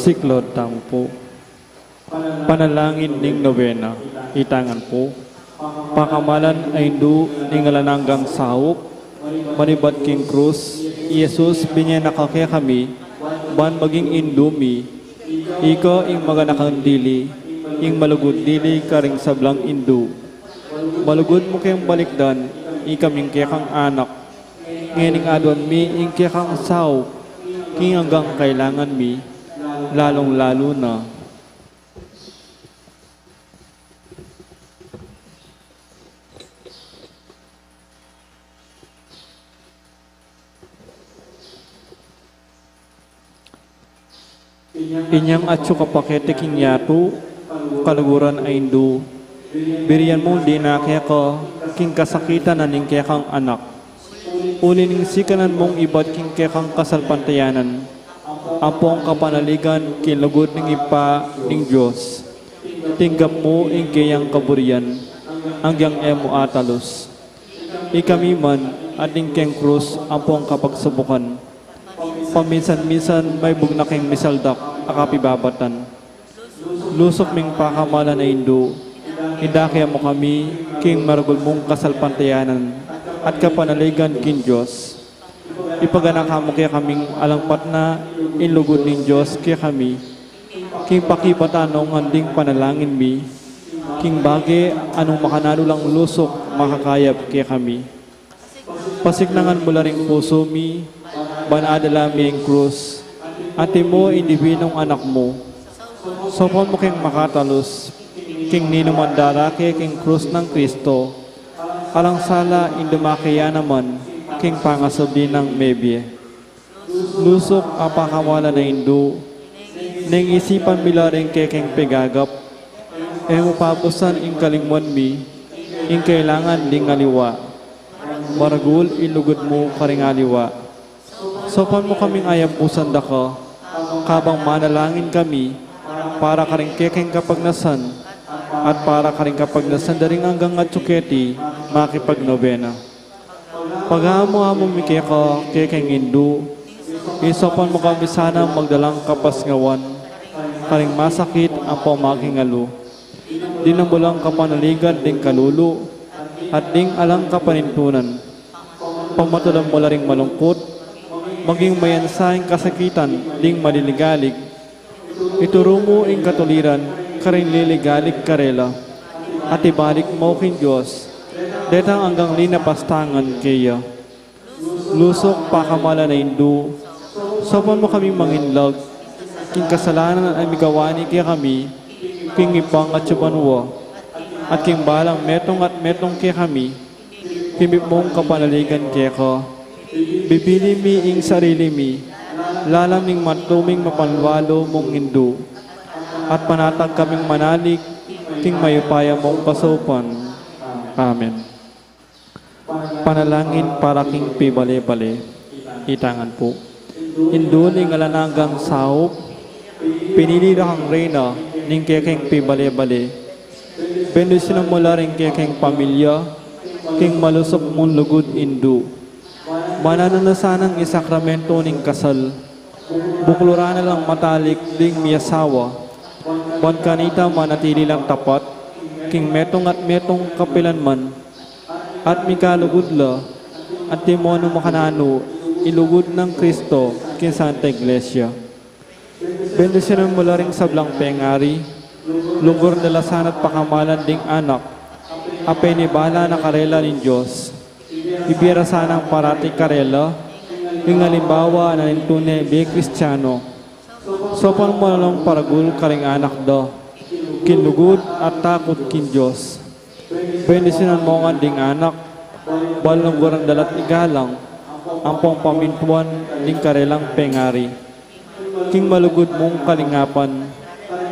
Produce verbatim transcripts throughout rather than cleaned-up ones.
Siklaud tamu pu. Panalangin ning nobena. Itangan pu. Pakamalan a Indu ning alang anggang saup, manibat king krus, i Jesus, binye na ka kekami, ban maging Indu mi. Ika ing maganakang dili, ing malugud dili karing sablang Indu. Malugud mu keng balikdan ikaming kekang anak, ngening aduan mi ing kekang saup king anggang kailangan mi, lalung-lalu na inyang atyu ka pa keti king yatu, kaluguran a Indu. Birian mung dina keka king kasakitan na ning kekang anak. Uli ning sikanan mung ibat king kekang kasalpantayanan ampong kapanaligan king lugud ning Ibpa ning Dios. Tinggap mu ing keyang kaburian anggang e mu atalus. Ikami man, atin keng krus ampong kapagsubukan, paminsan-minsan maibug na keng misaldak a kapibabatan. Lusuk ming pakamalan a Indu, idake mu kami king maragul mung kasalpantayanan at kapanaligan king Dios. Ipaganaka mu kekaming alang patna ing lugud ning Dios kekami. King pakibatan nong anding panalangin mi, king bage a nung makananu lang lusuk makakayap kekami. Pasiknangan mu la ring pusu mi, ban adala mi ing krus, antimo ing dibinung anak mu. Saupan mu keng makatalus king ninuman darake king krus nang Kristo, alang sala ing dumake ya naman king pangasubli nang mebie. Lusuk a pakamalan a Indu, neng isipan mi la ring kekeng pigagap, e mu pabusan ing kalingwan mi ing kailangan ding aliwa. Maragul ing lugud mu karing aliwa. Saupan mu kaming ayabusan da ka, kabang manalangin kami para karing kekeng kapagnasan at para karing kapagnasan da ring anggang atyu keti makipagnobena. Pagamu-amu mi keka kekeng Indu, isaupan mu kami sanang magdalang kapasnawan karing masakit ampong makingalu. Dinan mu lang kapanaligan ding kalulu at ding alang kapanintunan. Pamatulan mu la ring malungkut, maging mayansa ing kasakitan ding maliligalig. Ituru mu ing katuliran karing liligalig karela, at ibalik mu king Dios detang anggang linapastangan keya. Lusuk pakamalan a Indu, saupan mu kaming manginlag king kasalanan a migawa ni kekami king Ibpang atsu banua, at king balang metung at metung kekami, kimit mung kapanaligan keka. Bibili mi ing sarili mi lalam ning matuming mapanwalu mung Indu, at panatag kaming manalig king mayupaya mung kasaupan. Amen. Panalangin para king pibale-bale. Itangan pu. Indu ning alang anggang saup, pinili da kang reyna ning kekeng pibale-bale. Bendisyunan mu la ring kekeng pamilya king malusuk mung lugud Indu. Mananu na sanang isakramentu ning kasal. Bukluran na lang matalik ding miyasawa, ban kanita manatili lang tapat king metung at metung kapilan man, at mikalugud la antimo nung makananu ing lugud nang Kristo king Santa Iglesia. Bendisyunan mu la ring sablang pengari, lugud da la sana't pakamalan ding anak a penibala na karela ning Dios. Ibie ra sanang parati karela ing alimbawa na ning tune bie Kristiano. Saupan mu lang paragul karing anak da king lugud at takut king Dios. Bendisyunan mu ngan ding anak, ban luguran da la't igalang ampong pamintuan ding karelang pengari king malugud mung kalingapan,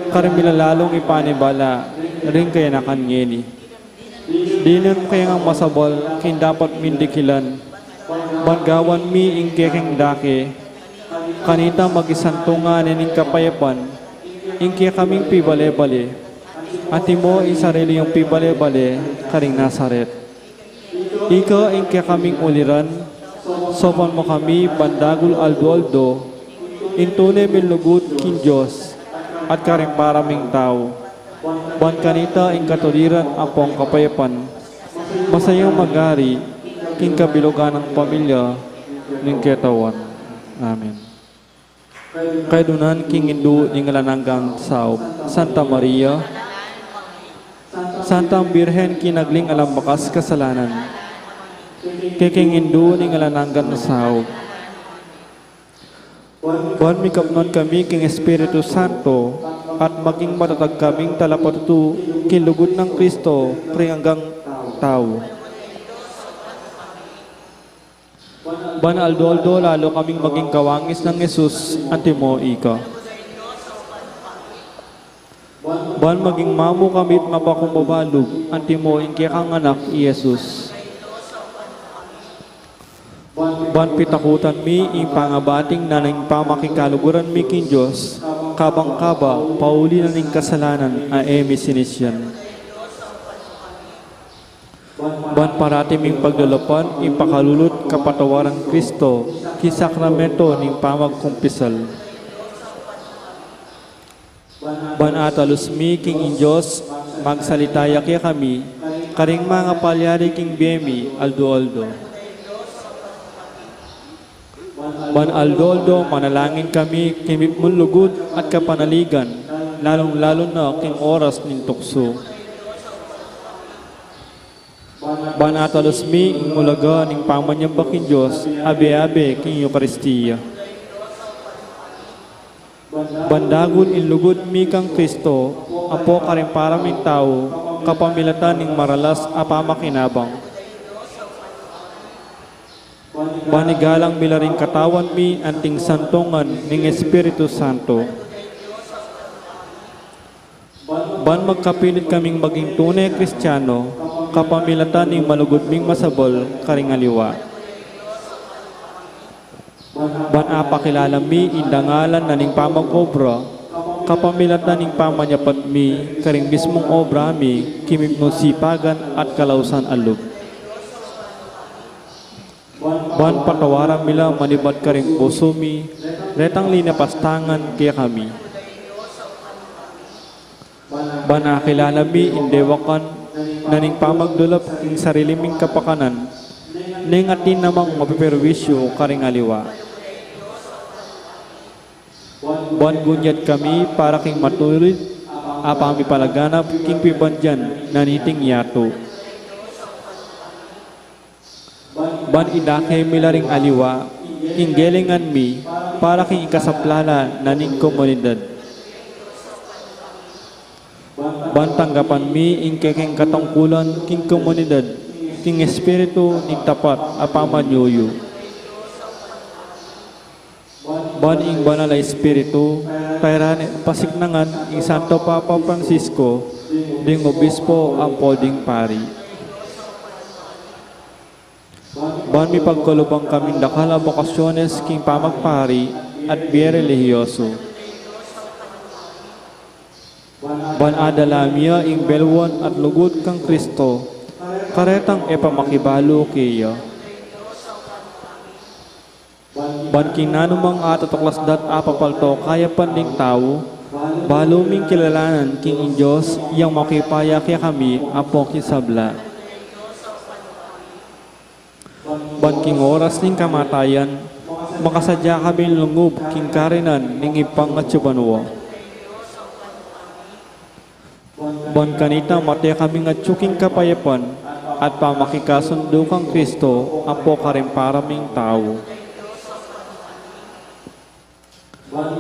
karing milalalung ipanibala ring kayanakan ngeni. Dinan mu kaya ngang masabal king dapat ming dikilan, ban gawan mi ing kekeng dake. Kanita magisantungan ne ning kapayapan ing kekaming pibale-bale, antimo ing sarili yung pibale-bale karing Nazaret. Ika ing kekaming uliran, saupan mu kami ban dagul aldo-aldo Ing tune ming lugud king Dios at karing para ming tau, ban kanita ing katuliran ampong kapayapan, masayang magari king kabilugan nang pamilya ning katawan. Amen. Kaydunan king Indu ning alang anggang saup, Santa Maria, Santang Birhen kinagling alang bakas kasalanan, kekeng Indu ning alang anggang saup. Ban mikapnan kami king Espiritu Santo, at maging matatag kaming talapatutu king lugud nang Kristo karing anggang tau. Ban aldo-aldo lalu kaming maging kawangis nang Jesus, antimo ika. Ban maging mamu kami't mapakumbaba lub, antimo ing kekang anak i Jesus. Ban pitakutan mi ing pangabating na ning pamakikaluguran mi king Dios, kabang kaba, pauli na ning kasalanan a e mi sinisian. Ban parati ming paglalapan ing pakalulu't kapatawaran Kristo, king sakramento ning pamagkumpisal. Ban atalus mi king ing Dios, magsalita ya kekami, karing mangapalyari king bie mi, aldo-aldo. Ban aldo-aldo manalangin kami king mipnung lugud at kapanaligan, lalung-lalu na king oras ning tuksu. Ban atalus mi ing mulaga ning pamanyamba king Dios, abe-abe king Eukaristia. Ban dagul ing lugud mi kang Kristo, ampo karing para ming tau, kapamilatan ning maralas a pamakinabang. Ban igalang mi la ring katawan mi anting santungan ning Espiritu Santo. Ban magkapilit kaming maging tune Kristiano, kapamilatan ning malugud ming masabal karing aliwa. Ban apakilala mi ing dangalan na ning pamag-obra, kapamilatan ning pamanyapat mi karing mismung obra mi, king mipnung sipagan at kalausan a lub. Ban patawaran mi la manibat karing pusu mi, retang linapastangan kekami. Ban akilala mi ing dewakan na ning pamagdulap king sarili ming kapakanan, neng atin namang mapiperwisyu karing aliwa. Ban gunyat kami para king matulid a pamipalaganap king pibandian na niting yatu. Ban idake mi la ring aliwa king gelingan mi para king ikasaplala na ning komunidad. Ban tanggapan mi ing kekeng katungkulan king komunidad king espiritu ning tapat a pamanyuyu. Ban ing Banal a Espiritu, kayran ne pasiknangan ing Santo Papa Francisco ding obispo ampo ding pari. Ban mipagkaluban kaming dakal a bokasyones king pamagpari at bie relihiyosu. Ban adala mi ya ing belwan at lugud kang Kristo, karetang e pa makibalu keya. Ban king nanumang atatuklas dat a papalto kayapan ding tau, balu ming kilalanan king ing Dios yang makipaya kekami ampo king sabla. Ban king oras ning kamatayan, makasadya kaming lungub king karinan ning Ibpang atsu banua. Ban kanita mate kaming atsu king kapayapan at pamakikasundu kang Kristo ampo karing para ming tau.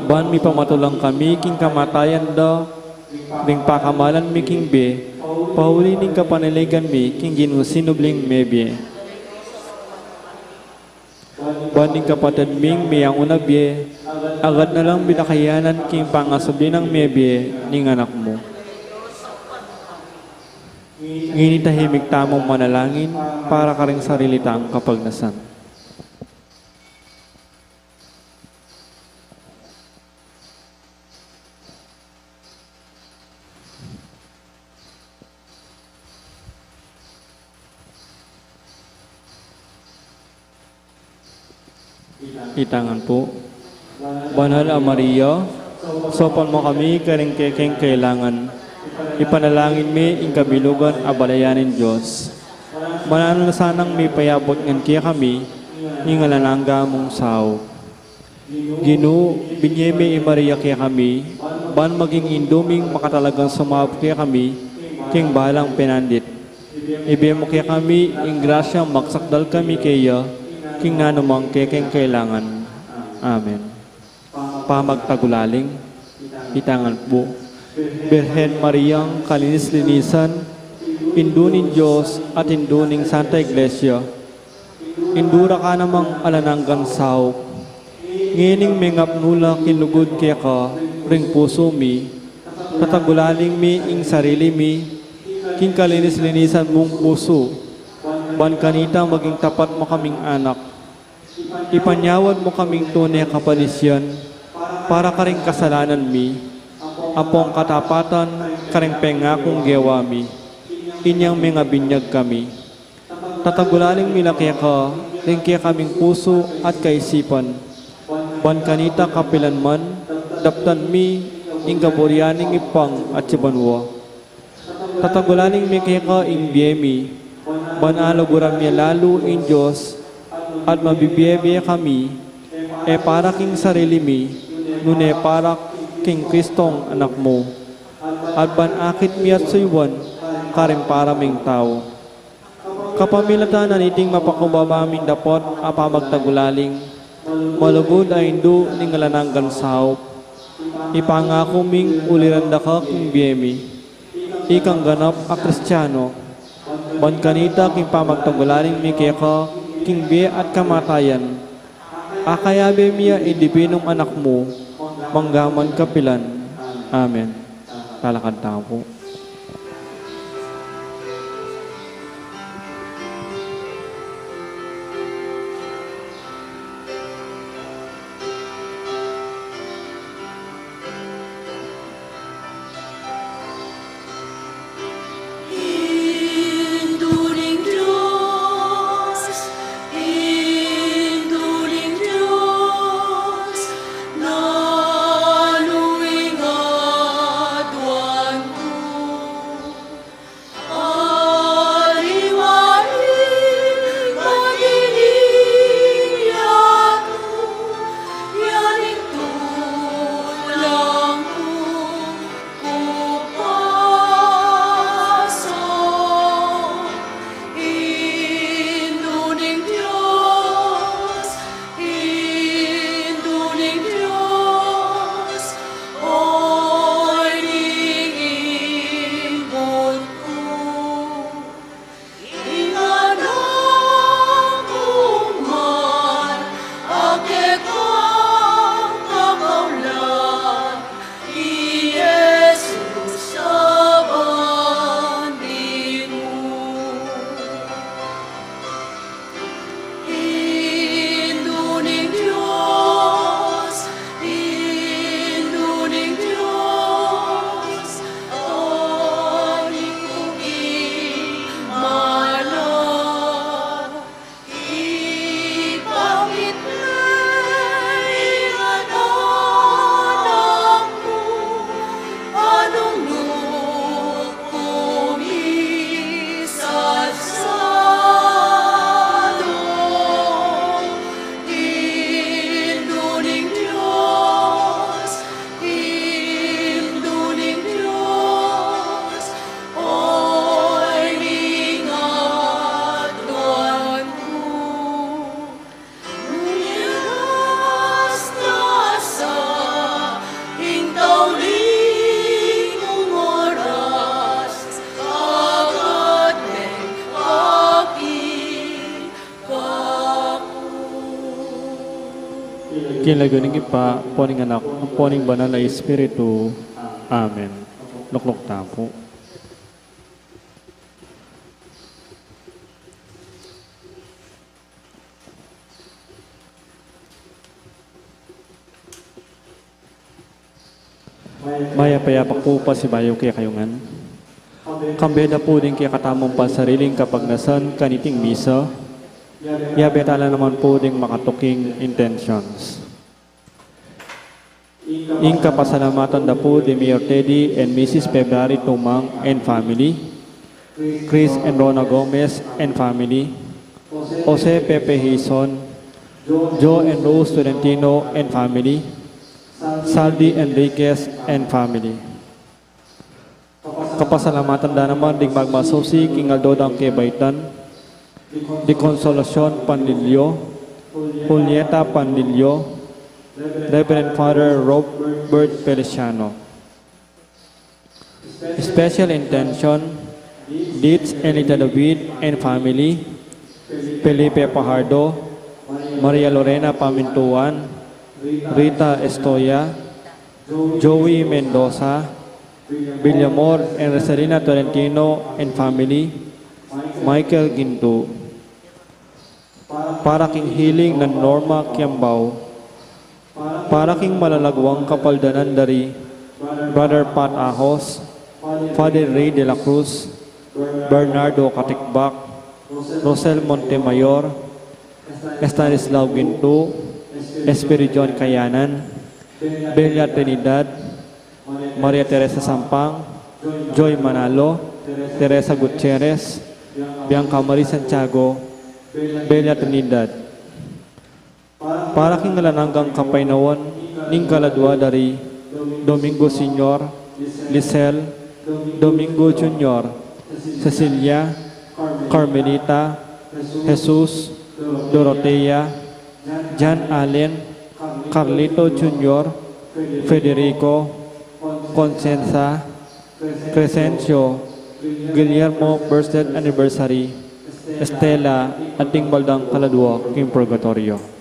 Ban mipamatulang kami king kamatayan da, ring pakamalan mi king bie, pauli ning kapanaligan mi king Ginu sinubling mebie. Ban ing kapatad ming meangu na bie, agad na lang bidakayanan king pangasubli nang mebie ning Anak mu. Ngeni tahimik tamung manalangin para karing sarili tang kapagnasan. Itangan pu. Banal a Maria, saupan mu kami karing kekeng kailangan. Ipanalangin mi ing kabilugan a balayan ning Dios. Mananu na sanang mipayabut ngan kekami ing alang angga mung saup. Ginu, binie me i Maria kekami, ban maging indu ming makatalagang sumaup kekami king balang penandit. Ibie mu kekami ing grasyang magsakdal kami keya king nanumang kekeng kailangan. Amen. Pamagtagulaling, itangan pu. Birhen Mariang kalinis-linisan, Indu ning Dios at Indu ning Santa Iglesia, Indu ra ka namang alang anggang saup. Ngening mengapnu la king lugud keka ring pusu mi, tatagulaling mi ing sarili mi king kalinis-linisan mung pusu, ban kanita maging tapat mu kaming anak. Ipanyawad mu kaming tune kapadisian para karing kasalanan mi, ampong katapatan karing pengakung gewa mi, inyang mengabinyag kami. Tatagulaling mi la keka ring kekaming pusu at kaisipan, ban kanita kapilan man daptan mi ing kaburian ning Ibpang atsu banua. Tatagulaling mi keka ing bie mi, ban alaguran mi lalu ing Dios, at mabibie-bie kami, e para king sarili mi, nune para king Kristong Anak mu, at ban akit mi at suyuan karing para ming tau. Kapamilatan na niting mapakumbaba ming dapot a pamagtagulaling, malugud a Indu ning alang anggang saup, ipangaku ming uliran da ka king bie mi, ikang ganap a Kristiano, ban kanita king pamagtagulaling mi keka king bie at kamatayan, akayabe mi ya ing Dibinung Anak mu, manggaman kapilan. Amen. Talakad tamu pu. Indu ning Dios, Indu ning Dios, nanu ing aduan ku? Aliwa ing maging yatu, ya ning tulang ku, Indu ning Dios, Indu ning Dios, o ning kuki mala. Ipangit ne ing anak mu, anung nukumisasado. Indu ning Dios, Indu ning Dios, oy ning aduan ku. Nung iras na sa ing tauling oras, agad neng pakit kaku. King lagyu ning Ibpa, ampo ning Anak, ampo ning Banal a Espiritu. Amen. Lukluk tamu pu. Mayap a yabak pu pasibayu kekayu ngan. Kambe da pu ding kekatamung pansariling kapagnasan kaniting misa, yabe tala naman pu ding makatuking intentions. Ing kapasalamatan da pu di Mayor Teddy and Missus February Tumang and family, Chris and Rona Gomez and family, Jose Pepe Hison, Joe and Rose Tolentino and family, Saldi Enriquez and family. Kapasalamatan da naman ding magmasusi king aldo dang kebaitan, di Consolacion Panlilio, Julieta Panlilio, Reverend Father Robert Feliciano. Special intention, Ditz Elita David and family, Felipe Pajardo, Maria Lorena Pamintuan, Rita Estoya, Joey Mendoza, Villamor and Rosalina Tolentino and family, Michael Ginto. Para king healing nang Norma Kiambao. Para king malalaguang kapaldanan da ri Brother Pat Ahos, Father Ray de la Cruz, Bernardo Katikbak, Rosel Montemayor, Estanislao Ginto, Espiridion Kayanan, Belia Trinidad, Maria Teresa Sampang, Joy Manalo, Teresa Gutierrez, Bianca Marie Santiago, Belia Trinidad. Para king alang anggang kapaynawan ning kaladua da ri Domingo Senior, Lisel, Domingo Junior, Cecilia, Carmelita, Jesus, Dorotea, John Allen, Carlito Junior, Federico, Consenza, Crescencio, Guillermo birthday anniversary, Estela, at ding baldang kaladua king purgatorio.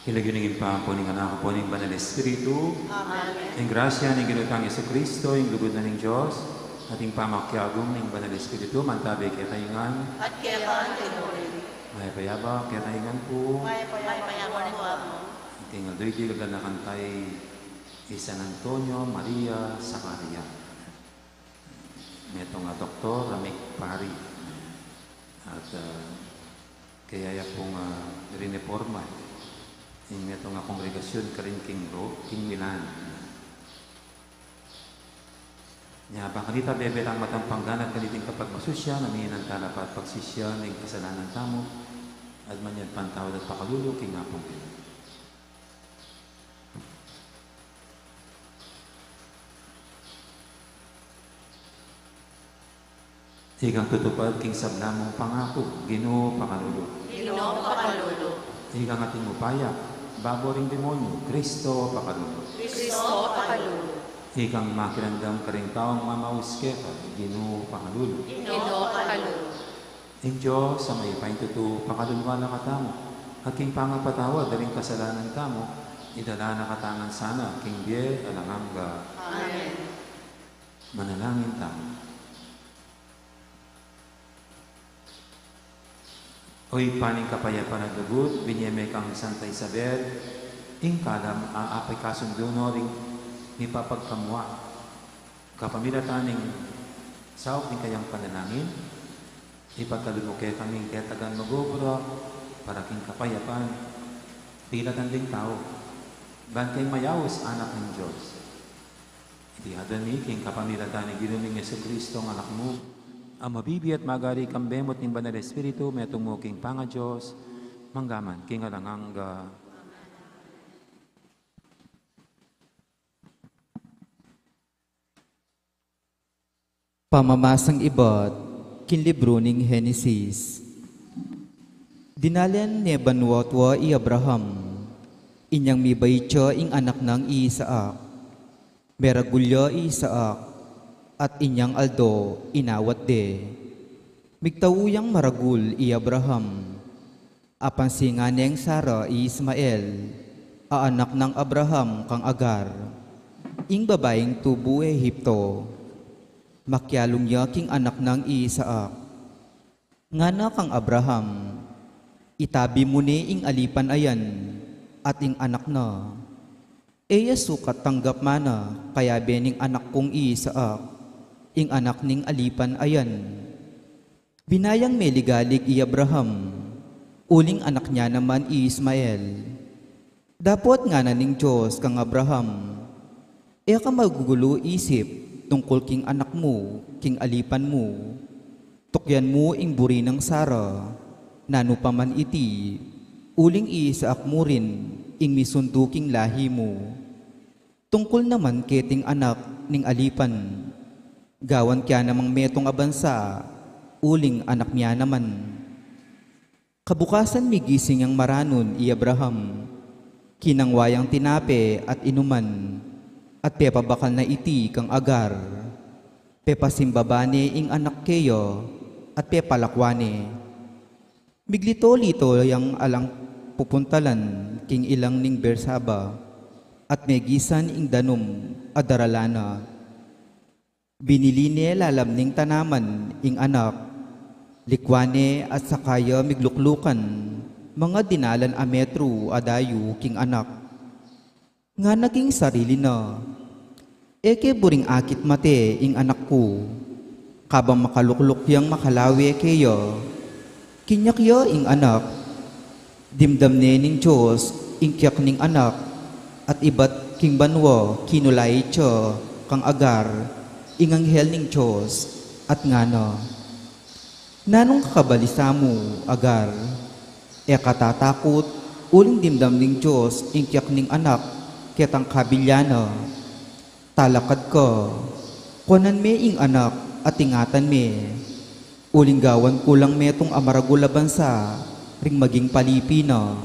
King lagyu ning Ibpa, ampon ning Anak, ampon ning Banal Espiritu. Amen. Ing grasya ning Ginu tang Jesucristo, ing lugud na ning Dios, at ing pamakiagum ning Banal Espiritu, mantabi kekayu ngan. At keka naman rin. Mayap a yabak kekayu ngan pu. Mayap a yabak pu. King aldo iti, gaganakan tayu i San Antonio Maria Zaccaria. Metung a doktor, a migpari. At, ah, kaya ya pung, ah, rineporma ing metung a kongregasyun karin king Ro-, king Milan. Nya, bang kanita bebe tang matampang ganap kaniting kapagmasusyan, aminan tala pa at pagsisyan ing kasalanan tamu, at manyad pantawad at pakalulu king Apung Ginu. Ikang tutupad king sabla mung pangaku, Ginu, pakalulu. Ginu, pakalulu. Ikang atin upaya babo ring demonyu, Kristo, pakalulu. Kristo, pakalulu. Ikang makiramdam karing taung mamaus keka, Ginu, pakalulu. Ginu, pakalulu. Ing Dios a mayupaya king tutu, pakalulu na la katamu. At king pangapatawad da ring kasalanan tamu, idala na katamu ngan sana king bie alang angga. Amen. Manalangin tamu. O Ibpa ning kapayapan a lugud, binie me kang Santa Isabel ing kalam a apay kasundu no ring mipapagkamua. Kapamilatan ning saup ning kayang panalangin, ipagkalub mu kekami ing ketagan mag-obra para king kapayapan, pilatan ding tau, ban keng mayaus anak ning Dios. Iti adwan mi king kapamilatan ning Ginu ming Jesucristo, ing Anak mu, a mabibie at magari kambe mu at ning Banal Espiritu, metung mu king pangaDios, mangga man king alang angga. Pamamasang ibat king libru ning Henesis. Dinalian ne banua tua i Abraham, inyang mibait ya ing anak nang i Isaac. Meragul ya i Isaac, at inyang aldo inawat de. Migtau yang maragul i Abraham. Apansingan neng Sara i Ismael, a anak nang Abraham kang Agar, ing babaing tubu Egipto. Makialung ya king anak nang i Isaac. Ngana kang Abraham, "Itabi mu ne ing alipan a yan at ing anak na." E ya sukat tanggap mana kayabe ning anak kung i Isaac, ing anak ning alipan a yan. Binayang meligalig i Abraham, uling anak nia naman i Ismael. Dapot ngana ning Dios kang Abraham, "E ka magugulu isip tungkul king anak mu, king alipan mu. Tukyan mu ing buri nang Sara, nanu pa man iti, uling i Isaac mu rin ing misundu king lahi mu. Tungkul naman keting anak ning alipan, gawan ke namang metung a bansa, uling anak mia naman." Kabukasan migising yang maranun i Abraham, kinangwa yang tinape at inuman, at pepabakal na iti kang Agar. Pepasimbaba ne ing anak keya, at pepalakwan ne. Miglito-lito yang alang pupuntalan king ilang ning Bersaba, at megisan ing danum a daralan na. Binili ne lalam ning tanaman ing anak, likwan ne at saka ya migluklukan, mga dinalan a metru a dayu king anak. Ngana king sarili na, "E ke buring akit mate ing anak ku." Kabang makalukluk yang makalawe keya, kinyak ya ing anak. Dimdam ne ning Dios ing kyak ning anak, at ibat king banua kinulait ya kang Agar ing anghel ning Dios, at ngana, "Nanung kakabalisa mu, Agar? E ka tatakut, uling dimdam ning Dios ing kyak ning anak ketang kabilyan na. Talakad ka, kuanan me ing anak at ingatan me, uling gawan ku lang metung a maragul a bansa ring maging palipi na."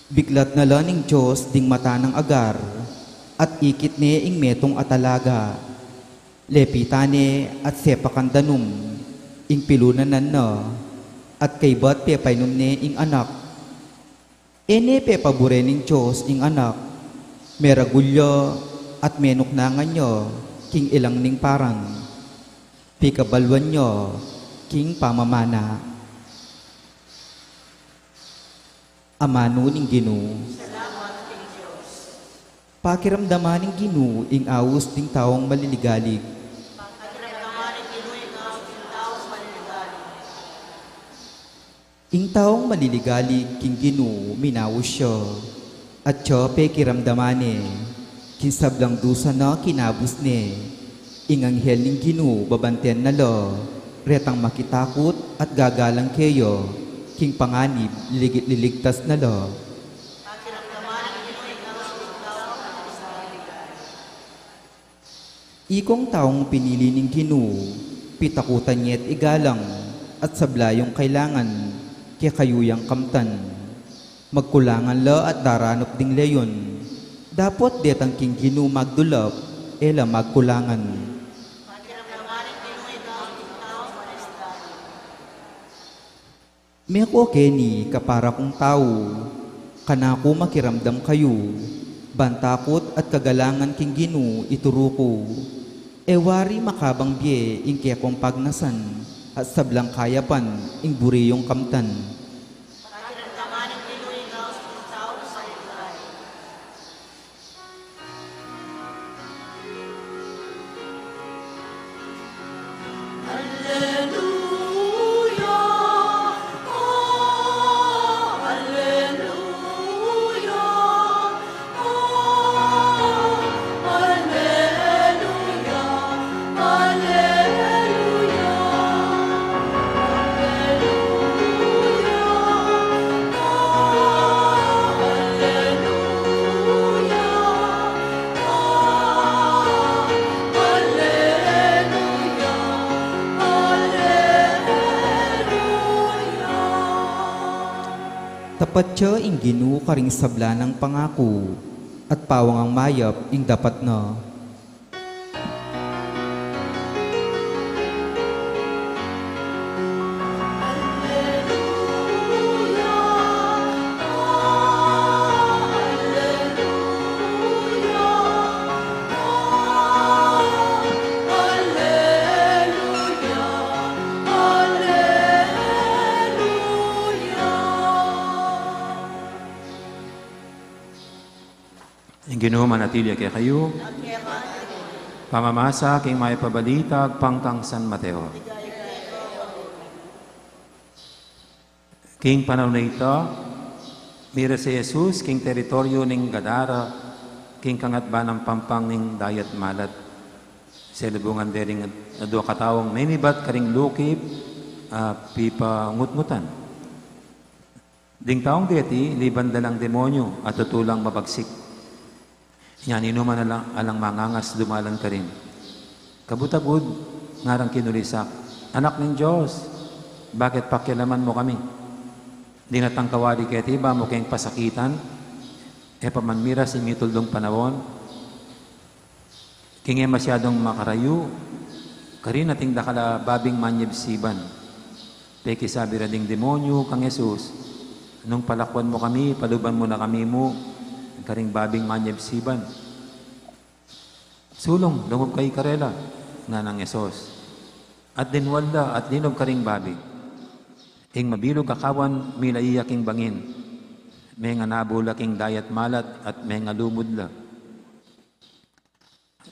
Biklat na la ning Dios ding mata nang Agar, at ikit ne ing metung a talaga. Lepitan ne at sepakan danum ing pilunanan na, at kaybat pepainum ne ing anak. E ne pepabure ning Dios ing anak, meragul ya at menuknangan ya king ilang ning Paran. Pikabaluan ya king pamamana. Amanu ning Ginu. Salamat king Dios. Pakiramdaman ning Ginu ing aus ding taung maliligalig. Pakiramdaman ning Ginu ing aus ding taung maliligalig. Ing taung maliligalig king Ginu minaus ya, at ya pekiramdaman ne, king sablang dusa na kinabus ne. Ing anghel ning Ginu babanten na la retang makitakut at gagalang keya, king panganib lilig-, liligtas na la. Ikong taung pinili ning Ginu, pitakutan ye't igalang, at sabla yung kailangan, kekayu yang kamtan. Magkulangan la at daranup ding leon, dapot detang king Ginu magdulap, e la magkulangan. Meko keni kapara kung tau, kanaku makiramdam kayu, ban takut at kagalangan king Ginu ituru ku. E wari makabang bie ing kekong pagnasan, at sablang kayapan ing buri yung kamtan. Tapat ya ing Ginu karing sabla nang pangaku, at pawangang mayap ing dapat na. Ing Ginu manatili ya kekayu. Pamamasa king Mayap a Balita agpang kang San Mateo. King panaun a ita, miras i Jesus king teritoryu ning Gadara, king kangatban nang pampang ning Dayat Malat. Selubungan de ring adua kataung menibat karing lukip a pipangutngutan. Ding taung deti, liban da lang demonyu, a tutu lang mabagsik. Inya ninuman alang, alang mangangas dumalan karin. Kabud-abud, ngarang kinulisak, "Anak ning Dios, bakit pakialaman mu kami? Dinatang ka wari keti ba mu keng pasakitan?" E pa man miras ing mituldung panaun. King e masyadung makarayu, karin ating dakal a babing manyibsiban. Pekisabi ra ding demonyu kang Jesus, "Nung palakuan mu kami, paluban mu na kami mu karing babing manyibsiban." "Sulung, lungub kayu karela," ngana nang Jesus. At dinwal la, at linub karing babi. Ing mabilug a kawan, milai ya king bangin. Menganabul la king Dayat Malat, at mengalumud la.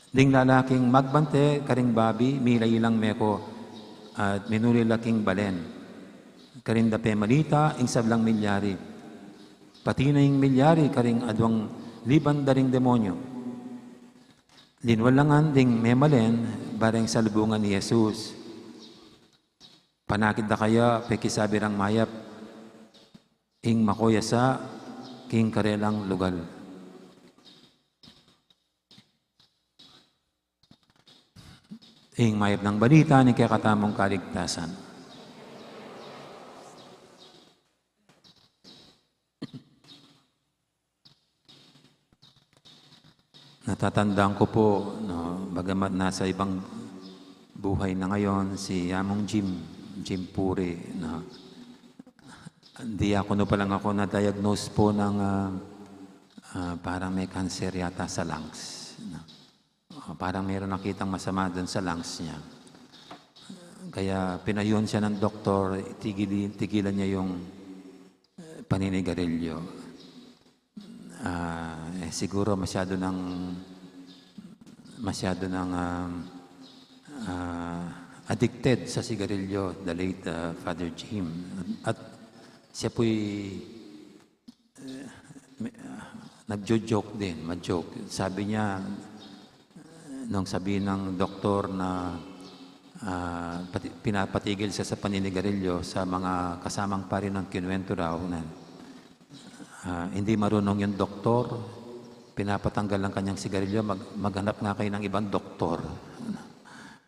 Ding lalaking magbante karing babi, milai lang meko, at minuli la king balen. Karin da pemalita ing sablang milyari. Pati na ing milyari karing aduang liban da ring demonyu. Linwal la ngan ding memalen, bareng salubungan i Jesus. Panakit da kaya, pekisabi rang mayap, ing makoyasa king karelang lugal. Ing mayap nang balita ning kekatamung kaligtasan. Natatandaan ko po, no, bagamat nasa ibang buhay na ngayon, si Among Jim, Jim Puri, no. Diakono pa lang ako na-diagnose po ng, ah, ah, parang may cancer yata sa lungs, no. Ah, parang mayroon nakitang masama dun sa lungs niya. Kaya pinayuhan siya ng doktor, tigili-, tigilan niya yung, eh, paninigarilyo. Ah, eh, siguro masyado nang, masyado nang, ah, ah, addicted sa sigarilyo, the late, ah, Father Jim. At siya po'y, eh, me-, ah, nagjo-joke din, ma-joke. Sabi niya, nung sabi ng doktor na, ah, pati-, pinapatigil siya sa paninigarilyo, sa mga kasamang pari ng kinuwento raw na, ah, "Hindi marunong yung doktor, pinapatanggal ang kanyang sigarilyo, mag-, maghanap nga kayo ng ibang doktor."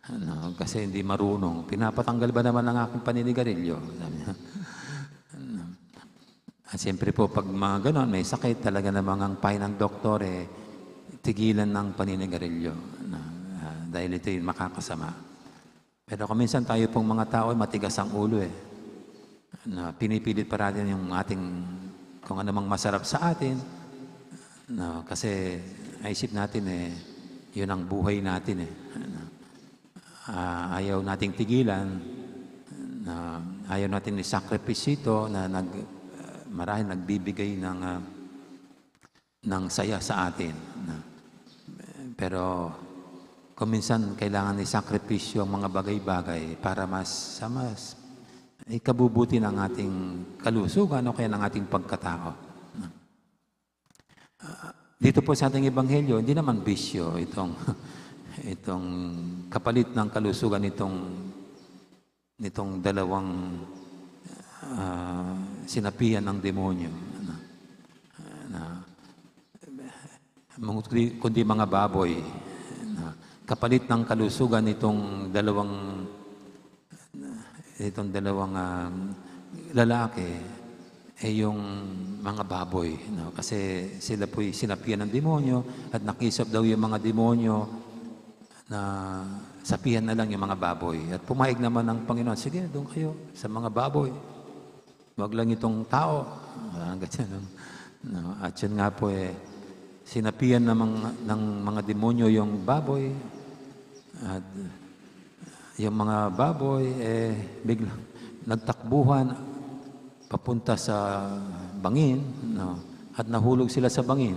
Ano, kasi hindi marunong. "Pinapatanggal ba naman ang aking paninigarilyo?" Sabi niya. Ano. At siyempre po, pag mga ganon, may sakit, talaga namang ang payo ng doktor, eh, tigilan ng paninigarilyo. Ano, ah, dahil ito'y makakasama. Pero kung minsan tayo pong mga tao, matigas ang ulo eh. na pinipilit pa natin yung ating, kung ano mang masarap sa atin, na kasi naisip natin, eh, yun ang buhay natin, eh. Ah, ayaw nating tigilan, na ayaw natin isakripisyo ito na nag-, marahil nagbibigay ng, ah, ng saya sa atin, no? Pero kung minsan kailangan isakripisyo ang mga bagay-bagay para mas, sa mas ikabubuti ng ating kalusugan o kaya ng ating pagkatao, no? Ah, dito po sa ating ebanghelyo, hindi naman bisyo itong, itong kapalit ng kalusugan itong nitong dalawang, ah, sinapian ng demonyo, ano, na, kundi, kundi mga baboy, na kapalit ng kalusugan nitong dalawang, itong dalawang, ah, lalaki, eh, yung mga baboy, no? Kasi sila po'y sinapian ng demonyo at nakisap daw yung mga demonyo na sapihan na lang yung mga baboy. At pumayag naman ang Panginoon, "Sige, doon kayo sa mga baboy. Huwag lang itong tao." Parang ganyan, no? No? At yun nga po, eh, sinapian ng mga, ng mga demonyo yung baboy. At yung mga baboy, eh, biglang nagtakbuhan papunta sa bangin, no? At nahulog sila sa bangin.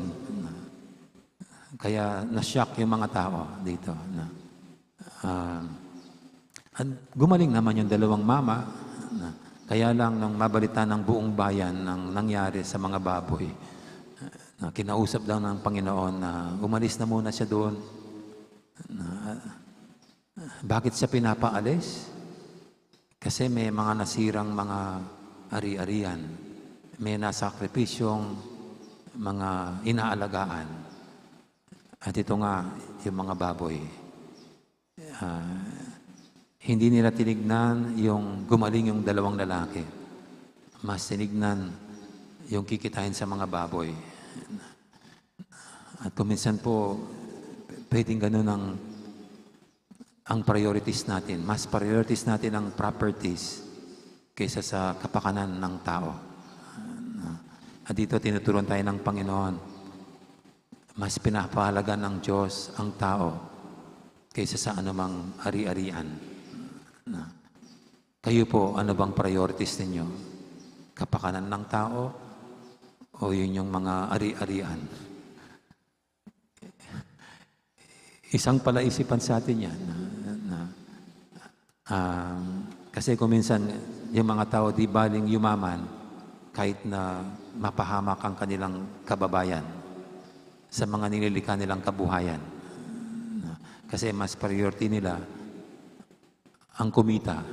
Kaya na-shock yung mga tao dito, no? Ah, at gumaling naman yung dalawang mama, no? Kaya lang, nung mabalita ng buong bayan ng nangyari sa mga baboy, na kinausap daw ng Panginoon na umalis na muna siya doon. Na, bakit siya pinapaalis? Kasi may mga nasirang mga ari-arian, may nasakripisyong mga inaalagaan. At ito nga, yung mga baboy. Ah, hindi nila tinignan yung gumaling yung dalawang lalaki. Mas tinignan yung kikitain sa mga baboy. At kung minsan po, pwedeng ganun ang, ang priorities natin. Mas priorities natin ang properties kaysa sa kapakanan ng tao. At dito tinuturuan tayo ng Panginoon, mas pinapahalaga ng Diyos ang tao kaysa sa anumang ari-arian. Na, kayo po, ano bang priorities ninyo? Kapakanan ng tao o yun yung mga ari-arian? Isang palaisipan sa atin yan. Na, na, um, kasi kung minsan, yung mga tao, di baling yumaman kahit na mapahamak ang kanilang kababayan sa mga nililikha nilang kabuhayan. Na, kasi mas priority nila ang kumita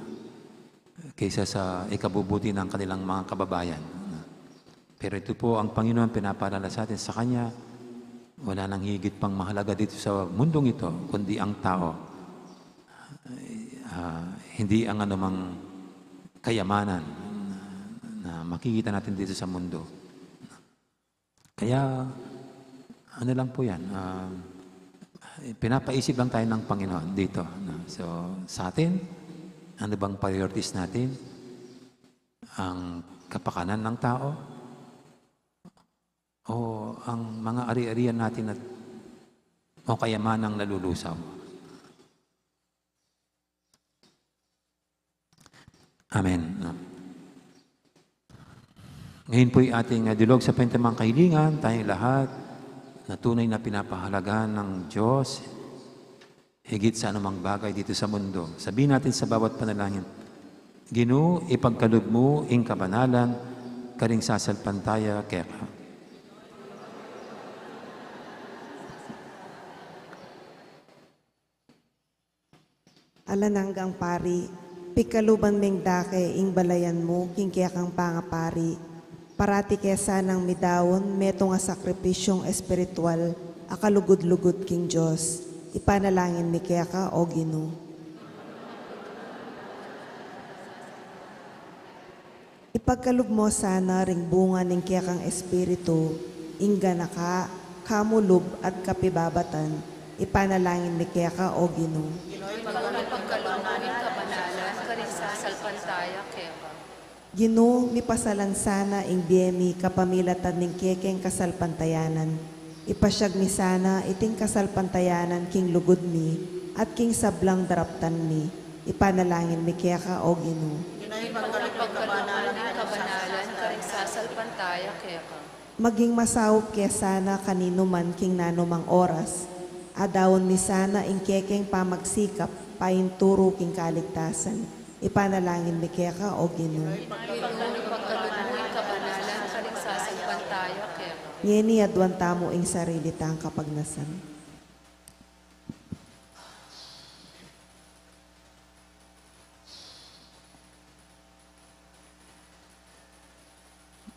kaysa sa ikabubuti ng kanilang mga kababayan. Pero ito po ang Panginoon pinapaalala sa atin, sa Kanya, wala nang higit pang mahalaga dito sa mundong ito, kundi ang tao. Ah, hindi ang anumang kayamanan na makikita natin dito sa mundo. Kaya, ano lang po yan, ah, pinapaisip lang tayo ng Panginoon dito, no? So, sa atin, ano bang priorities natin? Ang kapakanan ng tao? O ang mga ari-arian natin at, o kayamanang nalulusaw? Amen. Ngayon po'y ating, ah, dilog sa pantamang kahilingan, tayong lahat na tunay na pinapahalagan ng Diyos higit sa anumang bagay dito sa mundo. Sabihin natin sa bawat panalangin, "Ginu, ipagkalub mu ing kabanalan karing sasalpantaya keka." Alang anggang pari, pikaluban meng dake ing balayan mu king kekang pangapari. Parati ke sanang midaun metung a sakripisyung espiritual a kalugud-lugud king Dios. Ipanalangin mi keka, O Ginu. Ipagkalub mo sana ring bunga ning kekang espiritu, ing ganaka, kamulub, at kapibabatan, ipanalangin mi keka, O Ginu. Ipagkalub mo ing kabanalan karing sasalpantaya keka. Ginu, mipasalan sana ing bie mi kapamilatan ning kekeng kasalpantayanan. Ipasyag mi sana iting kasalpantayanan king lugud mi at king sablang daraptan mi. Ipanalangin mi keka, O Ginu. Ginung, ipagkalub ing kabanalan karing sasalpantaya keka. Maging masaup ke sana kaninuman king nanumang oras. Adaun mi sana ing kekeng pamagsikap painturu king kaligtasan. Ipanalangin mi keka, O Ginu. Ginung, ipagkalub ing kabanalan karing sasalpantaya keka. Ngeni aduan tamu ing sarili tang kapagnasan.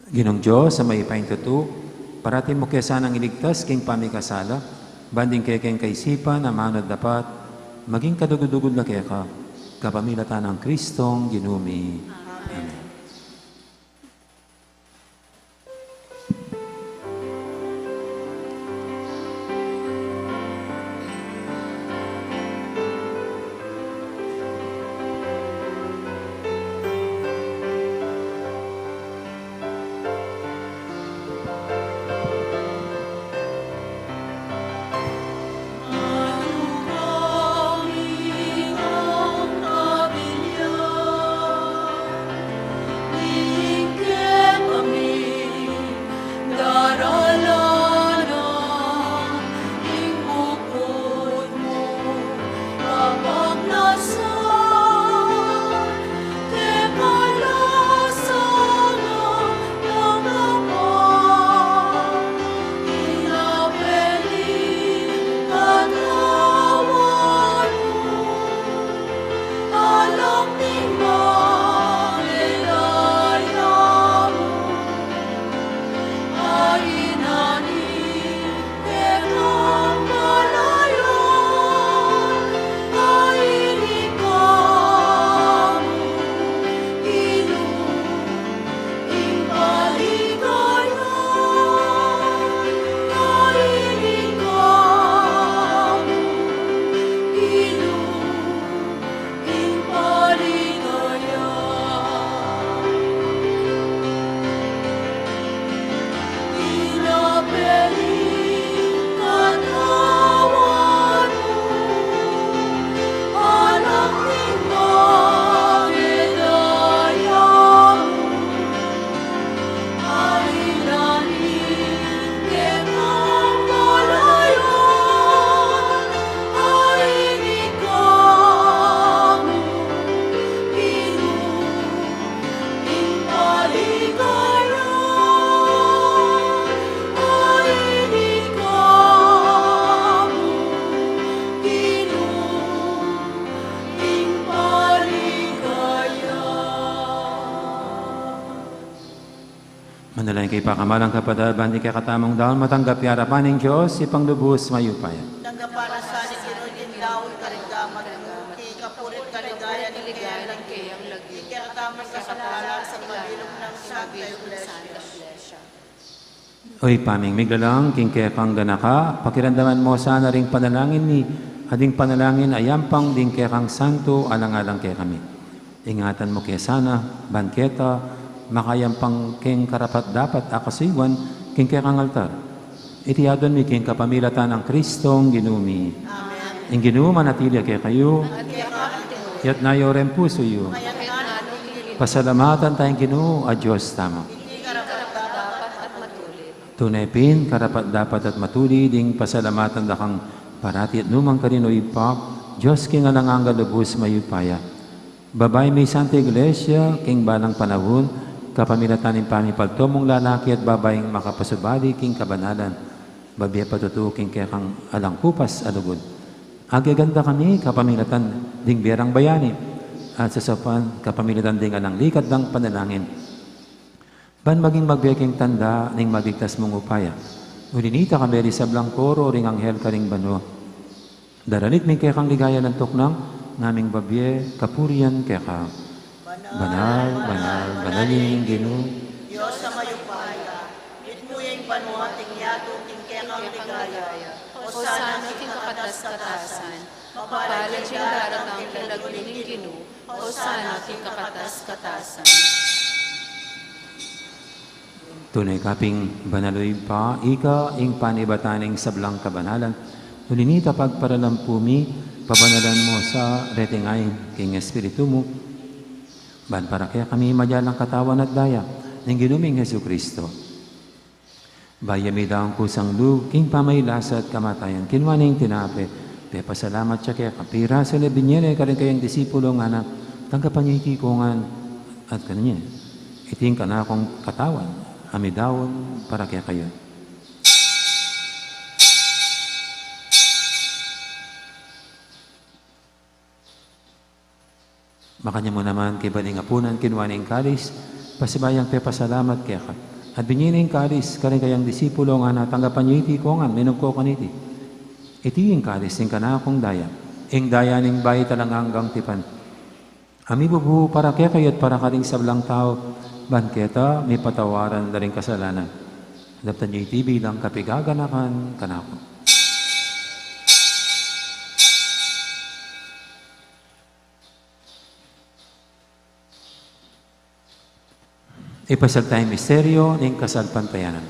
Ginung Dios a mayupaya king tutu, paratin mu ke sanang iligtas king pamikasala, ban ding kekeng kaisipan a manu at dapat, maging kalugud-lugud la keka, kapamilatan nang Kristong Ginu mi. Amen. Manalangin kayu, pakamalan kung kapatad, ban ding kekatamung daun matanggap ya king arapan ning Dios, Ibpang lubus mayupaya. Tanggapan na sa ning Ginu ing daun karing gamat mu, king kapurian at kaligayan ning keyang lagyu. Ing kekatamung kasaplalan sa mabilug nang Santa Iglesia. O Ibpa ming miglalang king kekang ganaka, pakiramdaman mu sana ring panalangin mi, at ding panalangin a yampang ding kekang santo alang-alang kekami. Ingatan mu ke sana, ban keta, makayampang keng karapat-dapat a kasuyuan king kekang altar. Iti aduan mi king kapamilatan nang Kristong Ginu mi. Amen. Ing Ginu manatili ya kekayu. At keka mu rin. Itas yu ring pusu yu. Kayang nanu king Ginu. Pasalamatan taya ing Ginu a Dios tamu. Iti karapat-dapat at matulid. Tune pin, karapat-dapat at matulid ding pasalamatan da kang parati at nu man karin, O Ibpa, Dios king alang angga, lubus mayupaya. Babayu ming Santa Iglesia, king balang panaun, kapamilatan ning pamipalto mung lalaki at babaing makapasubali king kabanalan, babie patutu king kekang alang kupas a lugud. Ageganda kami kapamilatan ding bie rang bayani, at sasaupan kapamilatan ding alang likat dang panalangin. Ban maging mabie keng tanda ning maligtas mung upaya. Uli nita, kayabe ring sablang koro ring anghel karing banua, daralit mi ing kekang ligaya alang tuknang, ngaming babie kapurian keka. Banal, banal, banal ing Ginu. Dios a mayupaya, mitmu ya ing banua at ing yatu king kekang ligaya. Hosana king kakatas-katasan. Mapalad ya ing daragang king lagyu ning Ginu. Hosana king kakatas-katasan. Tune ka pin banal, o Ibpa, ika ing panibatan ning sablang kabanalan. Uli na nita, pagparalampu mi, pabanalan mu sa reting ain king Espiritu mu, ban para kekami maging katawan at daya ning Ginu ming Jesucristo. Bayu mi daun kusang lub king pamagkasakit at kamatayan, kinua ne ing tinape, pepasalamat ya keka, pirasu ne, binie ne karing kayang disipulo, ngana, tanggapan ye iti ngan at kanan ye, iti ing kanakung katawan, a midaun para kekayu. Makanyan mu naman, kaybat ning apunan, kinua ne ing kalis, pasibayu yang pepasalamat keka, at binie ne ing kalis karing kayang disipulo, ngana, tanggapan ye iti ngan, minum kayu kaniti, iti ing kalis ning kanakung daya, ing daya ning bayu at alang anggang tipan, a mibubu para kekayu at para karing sablang tau, ban keta mipatawaran da ring kasalanan. Daptan ye iti bilang kapaganakan kanaku. Ipasiag taya ing misteryu ning kasalpantayanan.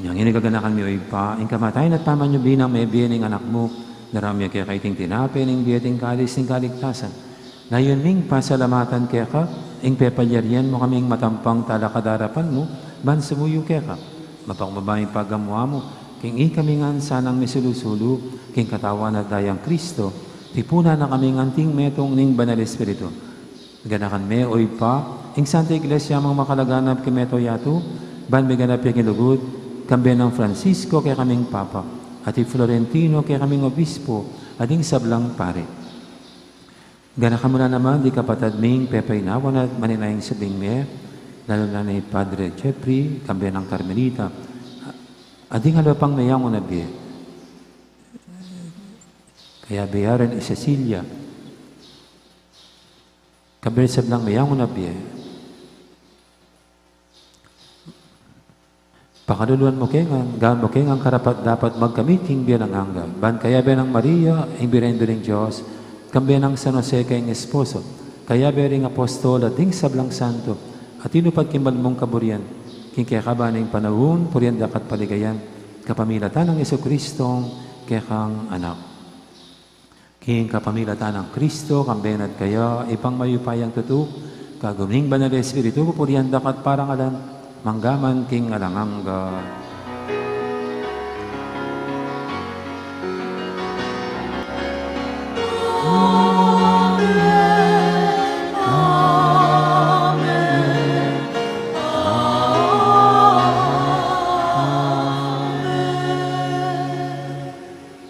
Inyang ini gaganakan mi, o Ibpa, ing kamatayan at pamanyubli nang mebie ning Anak mu, daraun mi keka iting tinape ning bie at ing kalis ning kaligtasan. Layun ming pasalamatan keka ing pepalyarian mu kaming matampang talakad king arapan mu, ban sumuyu keka. Mapakumbaba ing pagamu-amu, king ikami ngan sanang misulu-sulu king katawan at dayang Kristo, tipunan na kami ngan anting metung ning Banal Espiritu. Ganakan me, o Ibpa, ing Santa Iglesia mung makalaganap king mabilug a yatu, ban miganap ya king lugud, kambe nang Francisco kekaming Papa, at i Florentino kekaming Obispo, at ding sablang pari. Ganakan mu la naman ding kapatad ming pepainawan at manenaya king subling mie, lalu na i Padre Jeffrey, kambe nang Carmelita, at ding aliwa pang meyangu na bie. Kayabe ya rin i Cecilia, kambe ning sablang meyangu na bie. Pakaluluan mu ke ngan, gawan mu ke ngan karapat-dapat magkamit king bie alang angga. Ban kayabe nang Maria, ing Birhen Indu ning Dios, kambe nang San Jose kayang esposo, kayabe ring apostol at ding sablang santo, a tinupad king banal mung kaburian, king kekaban ning panaun, purian da ka at paligayan, kapamilatan nang Jesucristo, kekang Anak. King kapamilatan nang Kristo, kambe na at kaya, Ibpang mayupayang tutu, kagum ning Banal Espiritu, pupurian da ka at parangalan, mangga man king alang angga. Amen. Amen. Amen.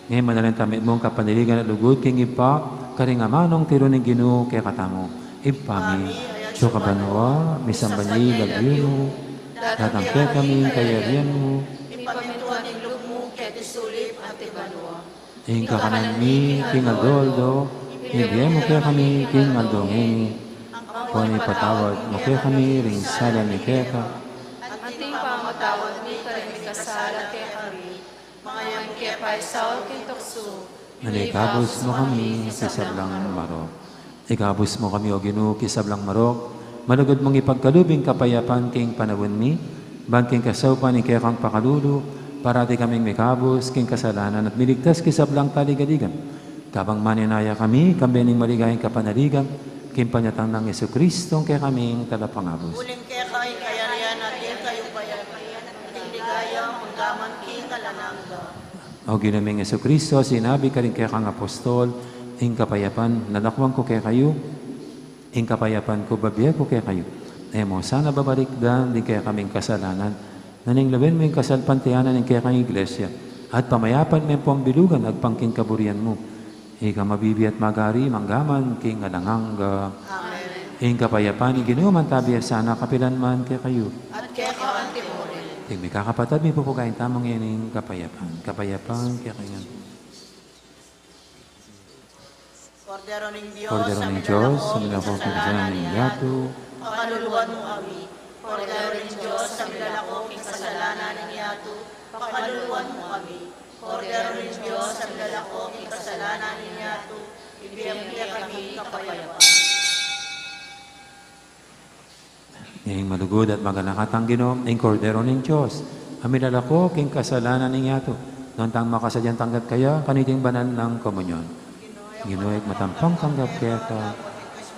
Ngeni manalangin tamu mitmung kapanaligan at lugud king Ibpa, karing amanung tiru ning Ginu kekatamu. Ibpa mi, atsu ka banua, misamban ya ing lagyu mu, datang kekami ing kayarian mu, mipamintuan ing lub mu keti sulip anti banua. Ing kakanan mi king aldo-aldo, ibie mu kekami king aldo ngeni, ampon ipatawad mu kekami ring sala mi keka, anti ing pamamatawad mi karing mikasala kekami. Manga e mu ke paisaul king tuksu, nune ikabus mu kami king sablang marok. Ikabus mu kami, O Ginu, king sablang marok, malugud mung ipagkalub ing kapayapan king panaun mi, ban king kasaupan ning kekang pakalulu, parati kaming mikabus king kasalanan at miligtas king sablang kaligaligan. Kabang manenaya kami, kambe ning maligayang kapanaligan, king panyatang nang Jesucristo, kekaming talapangabus. Uling keka ing kayarian at ing kayupayan, at ing ligaya, mangga man king alang angga. O Ginu ming Jesucristo, sinabi mu karing kekang apostol, ing kapayapan lalakwan ku kekayu, ing kapayapan ku bibie ku kekayu. E mu sana babalikdan ding kekaming kasalanan, nune lawen mu ing kasalpantayanan ning kekang Iglesia, at pamayapan me ampong bilugan agpang king kaburian mu. Ika a mabibie at magari, mangga man king alang angga. Amen. Ing kapayapan ning Ginu manatili ya sana kapilan man kekayu. At keka antimurin. Ing mikakapatad, mipupugayan tamu ing kapayapan. Kapayapan kekayu. Kordero ning Dios, Kordero ning Dios, a milalako king kasalanan ning yatu. Pakaluluan mu kami. Kordero ning Dios, a milalako king kasalanan ning yatu. Pakaluluan mu kami. Kordero ning Dios, a milalako king kasalanan ning yatu. Ibie mu kekami ing kapayapan. Ing malugud at maganaka tang Ginu, ing Kordero ning Dios, a milalako king kasalanan ning yatu. Nuan tang makasadyang tanggap kaya kaniting banal nang komunyon. Ginu, ikmat ampong tanggap keka,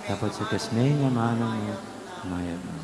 dapot sukas me ing amanung mu, mayap mu.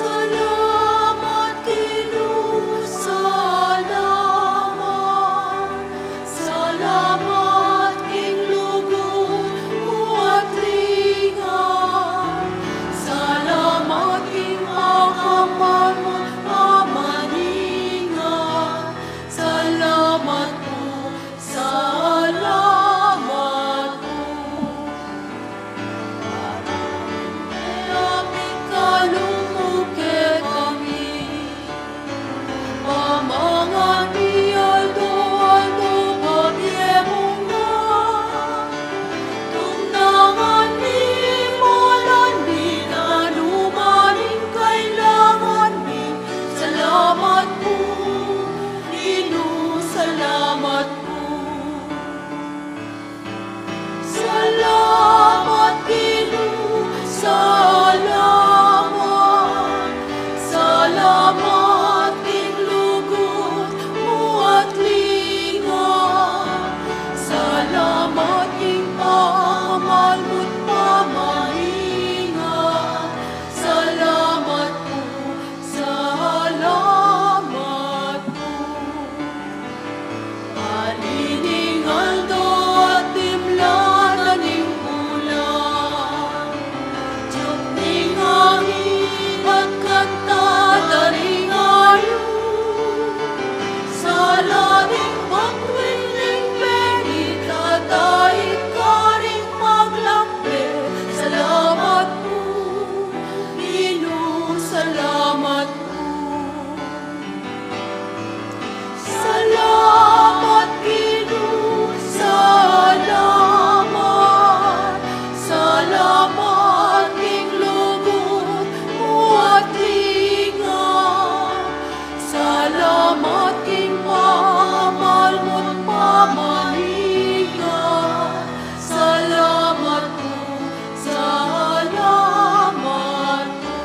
Salamat, Ginu, salamat. Salamat king lugud mu at linga. Salamat king pakamal mu at pamaninga. Salamat pu, salamat pu. Amin, amin, kalung mu kekami. Pamangan mi aldo-aldo, pabie mu ngan. Tunangan mi, malan mi, nanu man ing kailangan mi. Salamat pu, Ginu, salamat pu. Salamat, Ginu, salamat. Salamat king lugud mu at linga. Salamat king pakamal mu at pamaninga. Salamat pu, salamat pu. Aliwa ning aldo at timla na ning bulan, tiup ning angin at kanta da ring ayus. Sala ning batuan ning bengi, tatai karing maglambe. Salamat pu, Ginu, salamat pu. Salamat, Ginu, salamat. Salamat king lugud mu at linga. Salamat king pakamal mu at pamaninga. Salamat pu, salamat pu.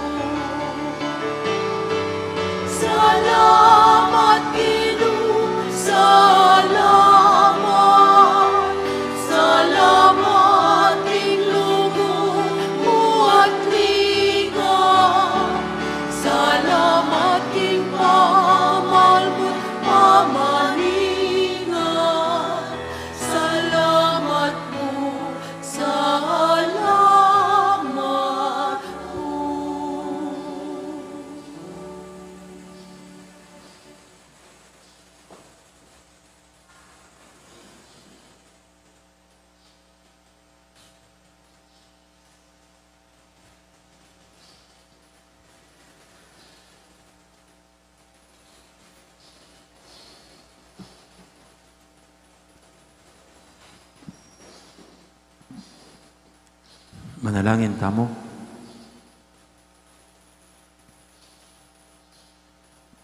Salamat, Ginu, salamat. Salamat king lugud mu at linga. Salamat king pakamal mu at pamaninga. Salamat pu, salamat pu. Manalangin tamu.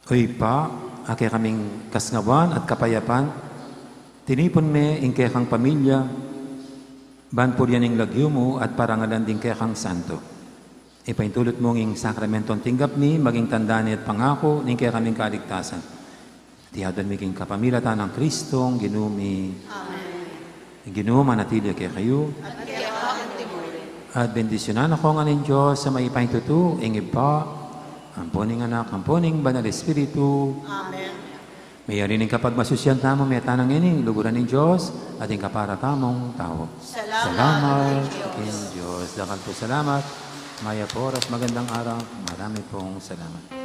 O Ibpa, a kekaming kasngawan at kapayapan, tinipun me ing kekang pamilya, ban purian ing lagyu mu at parangalan ding kekang santo. Ipaintulut mu ing sakramentong tinggap mi, maging tanda na at pangaku ning kekaming kaligtasan. At iyaduan mi king kapamilatan nang Kristong Ginu mi. Amen. Ing Ginu manatili kekayu. At keka mu rin. At bendisyunan na kayu ngan ning Dios a mayupaya king tutu, ing Ibpa, ampo ning Anak, ampo ning Banal Espiritu. Amen. Mayari ning kapagmasusyan tamu, mete na ngeni king lugud ning Dios, at ing kapara tamung tau. Salamat, salamat king Dios. King Dios. Dakal pung salamat. Mayap a oras, magandang araw. Marami pong salamat.